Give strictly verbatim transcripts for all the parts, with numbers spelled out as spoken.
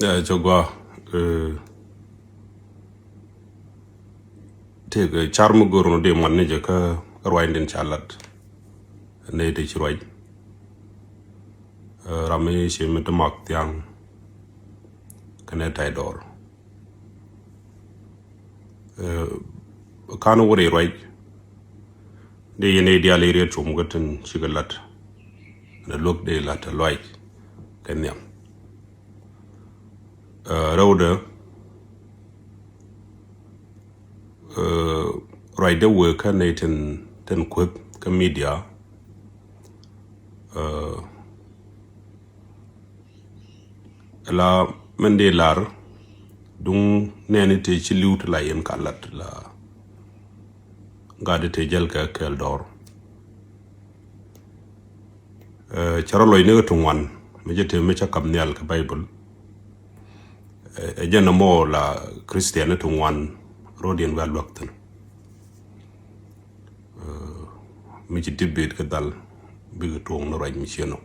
Ɛ, cɛ gua, ɛ, tëëkɛ car mi go̱r nɔ dee man ni jɛ kä ruacdin ca lat. Nɛy ti ci ruac. Ɛ, ram mi ci mi ti mak thiaŋ kɛnɛ tay dɔɔr. Ɛ, kan wä rɛy ruac. Dee yɛn i̱ diaal i̱ riet cum kä tin cikɛ lat. Nɛ luäk dee lat ɛ luac kɛ nhiam. Ɛ, rɛwdɛ, ɛ, ruacdɛ wëë kä nɛy tin, tin kueth kä media. Ɛ, la mɛn dee lar duŋ nɛɛni tëë ci li̱w ti la yɛn ka lat la gat di tëë jäl kɛ kɛɛl dɔɔr. Ɛ, cɛ rɔ lɔc ni kä ti ŋuan mi cɛ tëë mi cɛ kap nhial kɛ Baibol. Ɛ, ɛ jɛn ɛmɔ la Christian ni ti ŋuan rɔdiɛn wial luäk thin. Ɛ, mi ci debate kɛ dhal bikɛ tuɔŋ ni ruac mi cienɔ.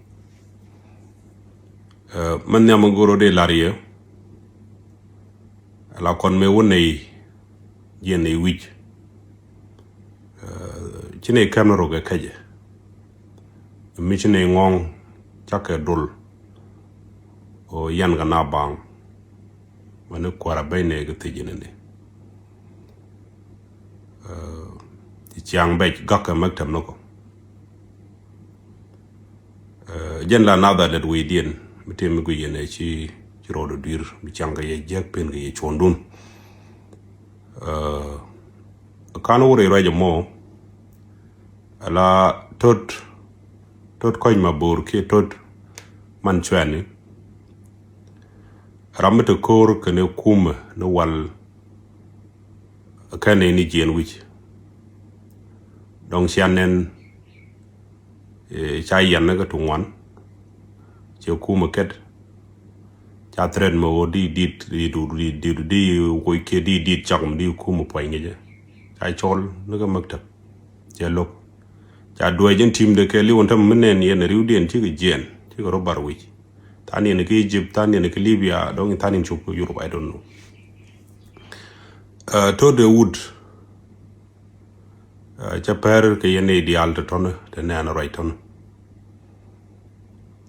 Ɛ, mɛn nhiam mi go̱r rɔ dee lar yɛ. Ala kɔn mëë wä nɛy jiɛn nɛy wi̱c. Ɛ, ci nɛy kɛm ni rok ɛ kɛcɛ. Mi ci nɛy ŋɔ̱ŋ cakɛ dol. O yan kɛ na baŋ. Mani kuara bɛy nɛ kɛ thiec ni ni. Ɛ, ci ciaŋ bɛc gak kɛ mɛk tɛm ni kɔ. Ɛ, jɛn la nadha lɛt wecdiɛn mi tëë mi guic yɛn ɛ ci, ci rɔɔdɛ dui̱r mi ciaŋ kɛ yɛ jiäk pen kɛ yɛ cuɔ̱ndun. Ɛ, kan wä rɛy ruac ɛmɔ. Ala tot, tot kɔc ma bo̱o̱r kiɛ tot man cuɛni. Ram mi te ko̱o̱r kɛnɛ kumɛ ni wal kɛnɛ ni jiɛn wi̱c. Dɔ̱ŋ cia nɛn, ɛ, ca yɛn ni kä ti ŋuan. Cɛ kumɛ kɛt. Ca threat mɛ ɣöö di dit, di du, di, di, di woc kiɛ di dit cak mɛ di kumɛ puɔ̱ny ŋi̱cɛ. Ca cɔl ni kä maktab. Cɛ lo̱k. Ca duɛc in team de kɛ li̱w in tämɛ mi nɛn yɛn riwdiɛn cikɛ jiɛn, cikɛ rɔ bar wi̱c. Than yɛn kä Egypt, than yɛn kä Libya, dɔ̱ŋ than yɛn cop kä Europe, I don't know. Ɛ, tot de wut. Ɛ, cɛ pɛr kɛ yɛn i̱ diaal te tɔn, te nɛɛn ruac tɔn.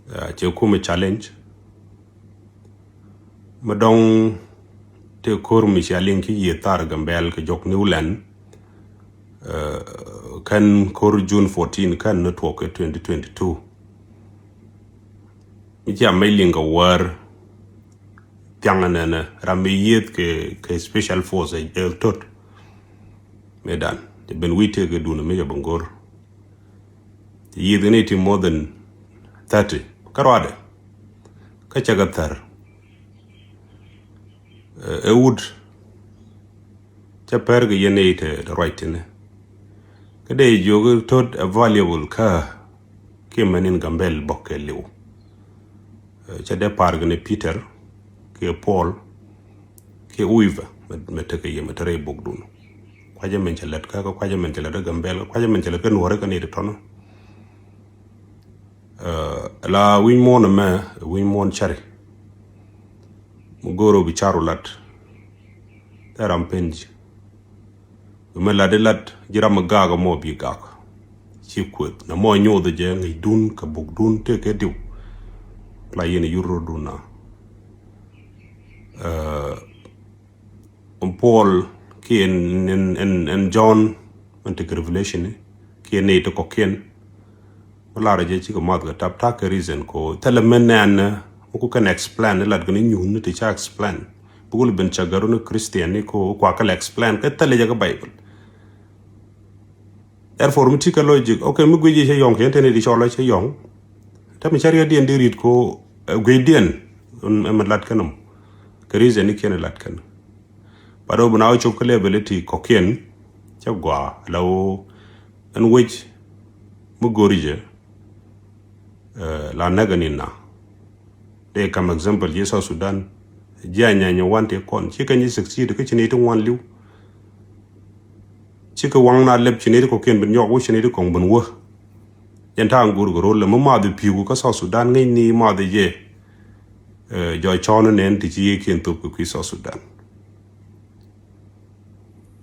Ɛ, cɛ kumɛ challenge. Mi dɔŋ te ko̱r mi cia liŋ ki yiëë thar Gambɛl kɛ jɔk Newland. Ɛ, kɛn ko̱r June fourteen kɛn ni tuɔk kɛ twenty twenty-two. Mi cia mec liŋ kɛ wäär thiaŋ nɛnɛ ram mi yiëth kɛ, kɛ special force ɛ, ɛ tot. Mëë dan te ben wi̱i̱ tëëk kɛ dun mi cɛ ben go̱r. Te yiëth kɛ ni ti more than thirty kä ruadɛ. Kä cɛ kɛ thär. Ɛ, ɛ wut. Cä pɛr kɛ yɛn nɛy te, te ruac tini. Kä dee jiök tot ɛ valuable kä kiɛ mɛn in Gambɛl bɔk kɛ liw. Ɛ, cä dee par kɛ ni Peter kiɛ Paul kiɛ whoever mɛ, mɛ tekɛ yɛ mɛ te rɛy bok dun. Kuacä mɛn cɛ lɛt kä, kä kuacä mɛn cɛ lɛt kä Gambɛl, kä kuacä mɛn cɛ lɛt kä Nuɔrä kä nɛy te tɔnä. Ɛ, la wi̱ny muɔ̱ɔ̱n ɛmɛ, wi̱ny muɔ̱ɔ̱n cari. Mi go̱o̱r ɔ bi car ɔ lat. Thɛ ram pen ji̱. Bi mi lat ilat ji̱ ram mi gak ɛmɔ bi gak. Ci kueth. Nɛ mɔ nyoth jɛ ŋi̱cdun kɛ bukdun tëë kɛ diw. La yɛn yur rɔ̱dun na. Ɛ, Paul kiɛ ɛn, ɛn, ɛn, ɛn John, ɛn tekɛ Revelation, kiɛ nɛy ti kɔ̱kiɛn. Mi lar jɛ cikɛ math kɛ tap, ta̱a̱ kɛ reason ko thilɛ mi nɛn, mi ku kɛn explain, ni lat kɛ ni nyuun ni ti ca explain. Bi ku lɛ ben cak gɛr ni Christian ni ko kua kɛ lɛ explain kɛ thilɛ jɛ kɛ Bible. Therefore mi ti kɛ logic, okay, mi guic jɛ cɛ yɔŋ, kɛ ɛn tɛn di cɔl cɛ yɔŋ. Tɛ mi cɛ riɛtdiɛn di rit ko, ɛ, guic diɛn ɛn, ɛn mi lat kɛ nɔm. Kɛ reason ni kiɛn lat kɛn. But ɔ bi na wä cop kä level ti kɔ̱kiɛn cä gɔaa la wä ɛn wec mi go̱ri jɛ, eh, la näk ɛn in na. Dee kam example ji̱ South Sudan, ji̱ a nyany wan ti kɔn ci kɛn ji̱ succeed kä ci ni ti ŋuan li̱w. Ci kɛ waŋ na lɛp ci ni ti kɔ̱kiɛn bin nyɔk wä ci ni ti kɔŋ bin wä. Jɛn ta̱a̱ ŋ go̱r kɛ ro̱l lɛ mi math i̱ pi̱i̱ku kä South Sudan ŋäcni math i̱ jɛ. Jɔc cɔɔn nɛn ti ci yiëëkiɛn thop kɛ kui̱ South Sudan.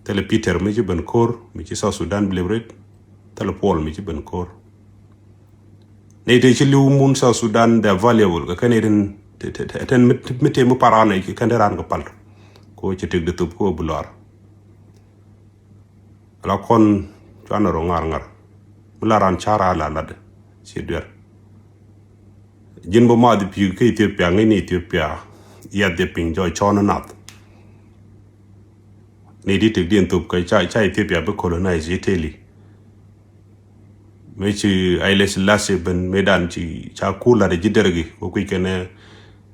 Thilɛ Peter mi ci ben ko̱r mi ci South Sudan bi liberate. Thilɛ Paul mi ci ben ko̱r. Nɛy tëë ci li̱w mun South Sudan, they're valuable kɛ kɛn ɛ tin, tin mi tëë mi paran ɛ kɛn dee ran kɛ pal. Ko ci tëk di thop ko bi lɔr. Ala kɔn cuanɛ rɔ ŋar ŋar. Mi la ran car a la lat ci duer. Ji̱n bä math pi̱i̱ kä Ethiopia, ŋäcni Ethiopia yath jɛ piny jɔc cɔɔn nath. Ni di tëk diɛn thop kɛ ca, ca Ethiopia bi colonize Italy. Mëë ci Haile Selassie ben mëë dan ci ca kul lat ji̱ dergi wä kui̱ kɛn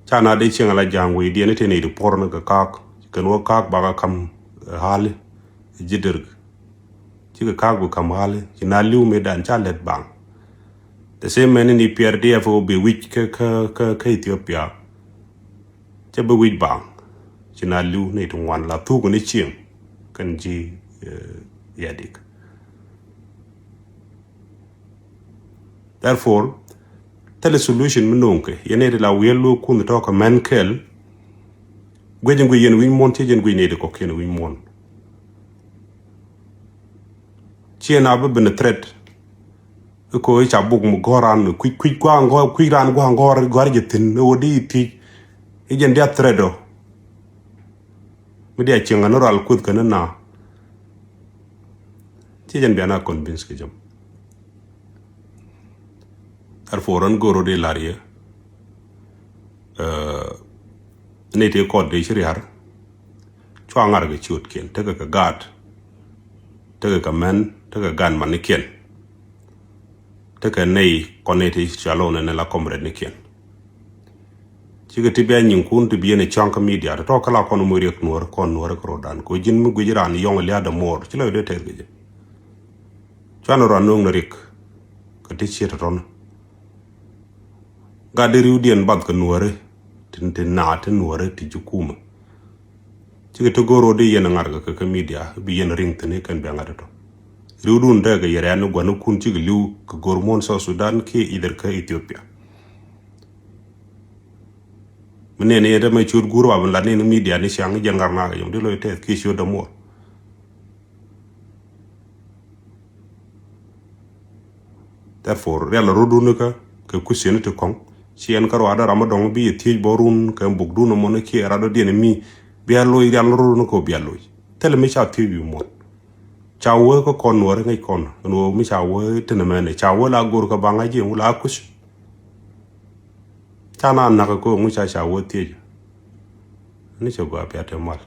ca na dee cieŋ ala ja̱a̱ŋ wei diɛn ite ni di puɔr ni kɛ kaak kɛn wä kaak bakɛ kam hali ji̱ dergi. Cikɛ kaak bi kam hali ci na li̱w mëë dan ca lɛt baŋ. The same mɛn ni P R D F wä bi wi̱c kä, kä, kä, kä Ethiopia. Cɛ bi wi̱c baŋ ci na li̱w ni ti ŋuan la thuk ni cieŋ kɛn ji̱ yadik. Therefore thilɛ solution mi no̱o̱ŋ kɛ yɛn ni ti la wiɛl luɔk kun tɔ̱ kɛ mɛn kɛl. Guic in guic yɛn wi̱c muɔ̱n ci jɛn guic ni ti kɔk yɛn wi̱c muɔ̱n. Ciɛ na bi ben threat. Iko i̱ ca buk mi gɔ̱r ran kui̱c, kui̱c gua̱a̱ŋ gɔ̱r, kui̱c ran gua̱a̱ŋ gɔ̱r gɔ̱r jɛ thi̱n i̱ wä di i̱ thiec. I̱ jɛn diath threat ɔ mi diath cieŋ kɛ ni rual kuoth kɛ ni na. Ci jɛn bian a convince kɛ jɛ. Therefore ɣän go̱o̱r rot i̱ la̱r yɛ ni tëë kɔt dee ci ria̱r. Cua ŋa̱r kɛ ciötkiɛn tekɛ kɛ gaat. Tekɛ kɛ mɛn tekɛ gaat manikiɛn. Tekɛ nɛy kɔn nɛy ti cua lo̱w nɛn la comrade nikiɛn. Cikɛ ti bia nyiŋkun ti bi yɛn ɛ cɔ̱ŋ kä media tɔ̱tɔ̱ kä la kɔn moc riɛk nuɔ̱ɔ̱r kɔn nuɔ̱ɔ̱r kɛ ro̱dan kɛ ji̱n mi guic raan yɔ̱ŋ lia̱a̱dɛ muɔɔr ci lɔcdɛ tɛth kɛ jɛ. Cua ni rɔan no̱o̱ŋ ni riɛk kɛ ti ciet tɔ̱tɔ̱n. Gat di riwdiɛn bath kɛ nuɔ̱ɔ̱ri ti, ti naat ti nuɔ̱ɔ̱ri ti ji̱ kumä. Cikɛ ti go̱o̱r ro̱o̱di yɛn ŋa̱rkɛ kɛ, kɛ media bi yɛn riŋ thi̱n i̱ kɛn bia ŋa̱t tɔ̱. Ri̱wdun tekɛ yɛ rɛ̈ɛ̈n ni gua̱nikun cikɛ li̱w kɛ go̱o̱r muɔ̱n South Sudan kiɛ either kä Ethiopia. Mi nɛn yɛ dämɛ ciöt guur wa bi lat ni ni media ni ciaŋ i̱ jɛn ŋa̱r nakä yom di lo̱c tɛth kiɛ ciöt dämuɔr. Therefore rial rot dun kä kɛ kui̱ cieni ti kɔŋ ci ɛn kä ruaadä ram mi dɔŋ bi yɛ thiec bɔ run kɛ buk dun mɔni kiɛ rat dɔ diɛn mi bia loc rial rot dun kä bia loc. Thilɛ mi ca thiec bi muɔn. Ca wee kä kɔn nuɔri ŋäc kɔn ɛn wee mi ca wee tinɛ mɛni ca wee la gor kä baŋa jiɛn wula kui̱. Ca na nak kä ŋu ca ca wee thiec. Ni cɛ gua pia te mal.